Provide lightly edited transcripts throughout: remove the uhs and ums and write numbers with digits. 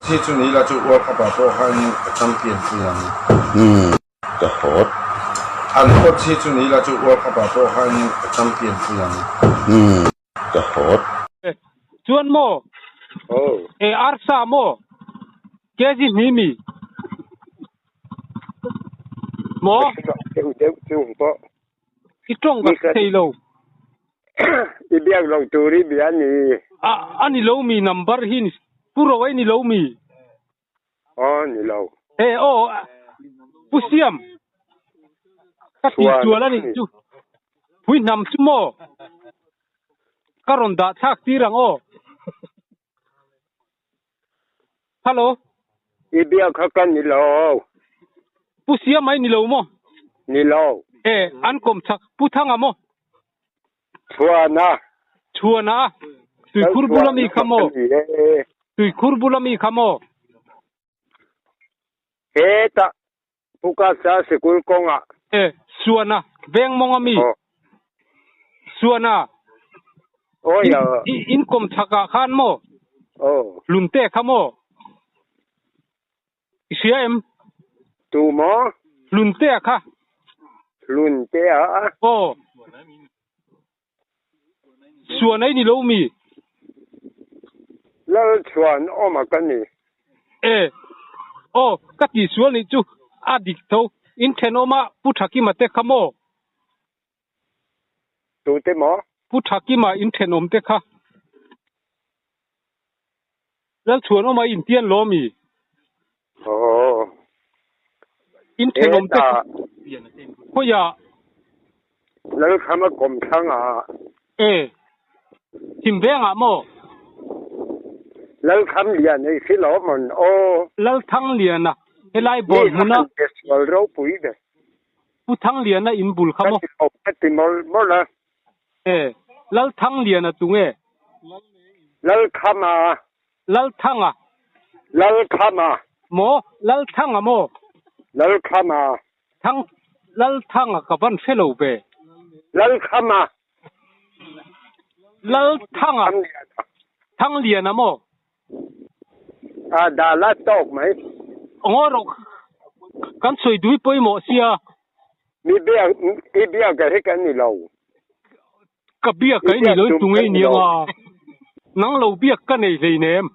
Hi chu ni ila chu World Cup ah pawh khan ka champion pui ang. Umm ka hawt. An coach hi chu ni ila chu World Cup ah pawh khan ka champion pui ang. Umm ka hawt. Chuan maw? E arsa maw? Kg hnih mi? Maw? I tawng ka thei lo. I biak lo tur i bia ni. A a ni lo mi number hi ni Pu Ro ei ni lo mi? Aw ni lo. E aw Pu Siam ka tih sual a nih chu. Pui hnam chu maw? Ka rawn dah thlak tir ang aw. Hello. I biak kha ka ni lo. Pu Siam ai ni lo maw? Ni lo. E an kawm chak Pu Thanga maw? Chhuana. Chhuana a. Tuikhur bula mi kha maw? Tuikhur bula mi kha maw? Hetah Pukasa sikul kawngah. E, Suana, veng mawng a mi? Suana, in kawm chhakah khan maw? Lunte kha maw? I hria em? Tu maw? Lunte kha. Lunte a? Aw. Suan ei ni lo mi? Lal chuan awm a ka ni. E, aw, ka tih sual nih chu a dik tho. In thenawma Pu Thakima te kha maw? Tute maw? Pu Thakima in thenawm te kha. Lal chuan awm a intian lo mi? Aw. In thenawm te kha khawiah? Lal kham a kawm thlang a. E. Thim vengah maw? Lal kham lian ei si lo mawn aw. Lal Thang Liana helai bawr hmuna. Mi sual ropui ve. Pu Thang Liana in bul kha maw? Ka ti mawlh mawlh a. E, Lalthangliana tu nge? Lalkhama. Lalthanga. Lalkhama. Maw? Lalthanga maw? Lalkhama. Thang, Lalthanga ka van hre lo ve. Lalkhama. Lalthanga. Thangliana maw? A dah la tawk mai. Ngaw rawh kan sawi dui pawimawh sia. Mi biak i biak ka hi ka ni lo. Ka biak ka i ni lo tu ngei nia nga. Nang lo biak ka nei hlei nem.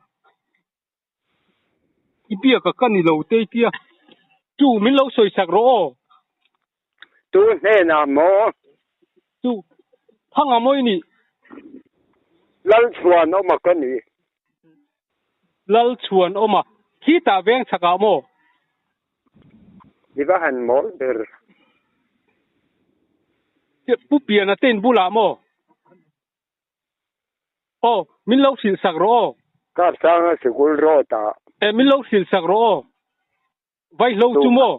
I biak ka ni lo te tia. Tu min lo sawi sak rawh aw. Tu hnenah maw? Tu thanga maw i nih? Lalchhuanawma ka ni. Lalchhuanawma, khitah veng chhakah maw? I va han mawl ber. Pu Piana te in bulah maw? Aw, min lo hrilh sak rawh aw. Kapsanga sikul road ah. E, min lo hrilh sak rawh aw. Vaihlo chu maw?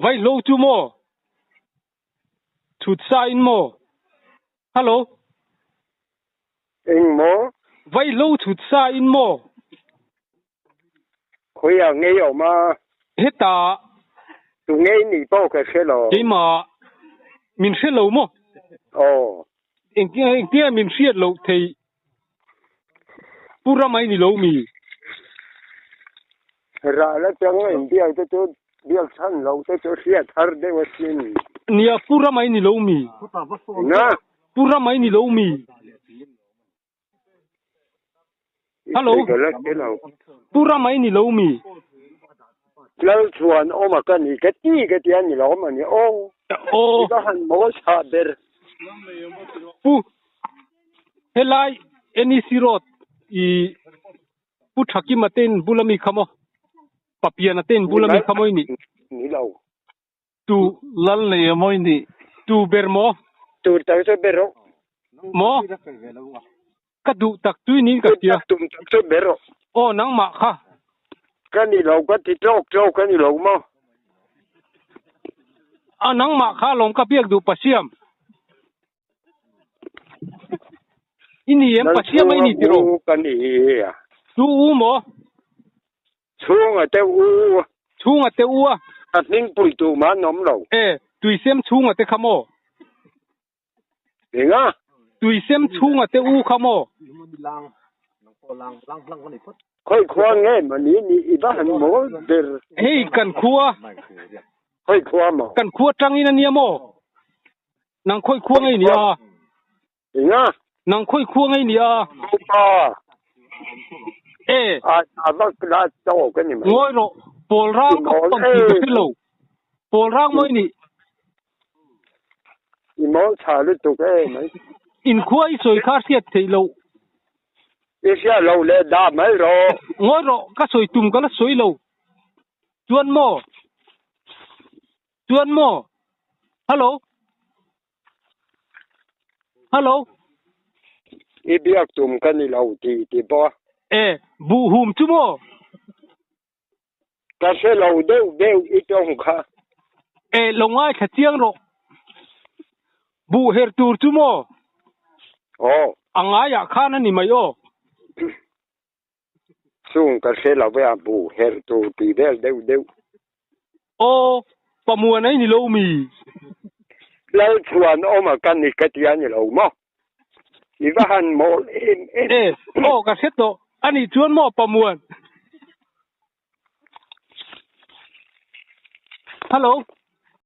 Vaihlo chu maw? Chhut sa in maw? Hello? Eng maw? Vaihlo chhut sa in maw? Khawiah ngei awm a? Hetah. Tu ngei nih pawh ka hre lo. Keimah min hre lo maw? Aw. Engtinge min hriat loh theih? Pu Ramai ni lo mi? Rah la chang a inbiak te chu biak chhan lo te chu hriat har deuh asin. Nia, Pu Ramai ni lo mi? Eng a? Pu Ramai ni lo mi? Hello? Pu Ramai ni lo mi? Lal chuan awm a ka ni ka ti ka ti a ni lo awm a ni aw. Aw. I va han mawl chhah ber. Pu Helai NEC Road i Pu Thakima te in bula mi kha maw? Papiana te in bula mi kha maw i nih? Ni lo. Tu lal nei a maw i nih? Tu ber maw? Tu tak chu ber rawh. Maw? Ka duh tak tui niin ka hria. Tum tak chu ber rawh. Aw nangmah kha. Ka ni lo ka ti tawk tawk ka ni lo maw? A nangmah kha lawm ka biak duh Pasiam. I ni em Pasiam a i ni tiraw? U ka ni a. Tu u maw? Chhunga te u. Chhunga te u a. A hming pui tu mah an awm lo. E, tuisem chhunga te kha maw? Enga? Tuisem chhunga te u kha maw? Khawi khua nge mawni ni i va han mawl ber. Hei kan khua. Khawi khua maw? Kan khua tangin a nia maw? Nang khawi khua ngei ni a? Enga? Nang khawi khua ngei ni a? Upa. E. A a vak la tawk a ni mai. Ngawi rawh. Pawl rang ka pawm tih ka hre lo. Pawl rang mawi ni. I mawl tha lutuk e mai. Inkhua i sawi kha hriat theih loh. I hriat loh leh dah mai rawh. Ngawi rawh, ka sawi tum ka la sawi lo. Chuan maw? Chuan maw? Hello? Hello? I biak tum ka ni lo ti ti bawk a. E, buhhum chu maw? Ka hre lo deuh deuh i tawng kha. E, lo ngaithla chiang rawh. Buh her tur chu maw? Aw. A ngaiah khan a ni mai aw. Chung ka hre lo ve a, buh her tur tih vel deuh deuh. Aw, pamuan ai ni lo mi? Lalchhuan awm a ka ni ka ti a ni lo maw? I va han mawl em em. E, aw ka hre tawh. A nih chuan maw pamuan? Hello.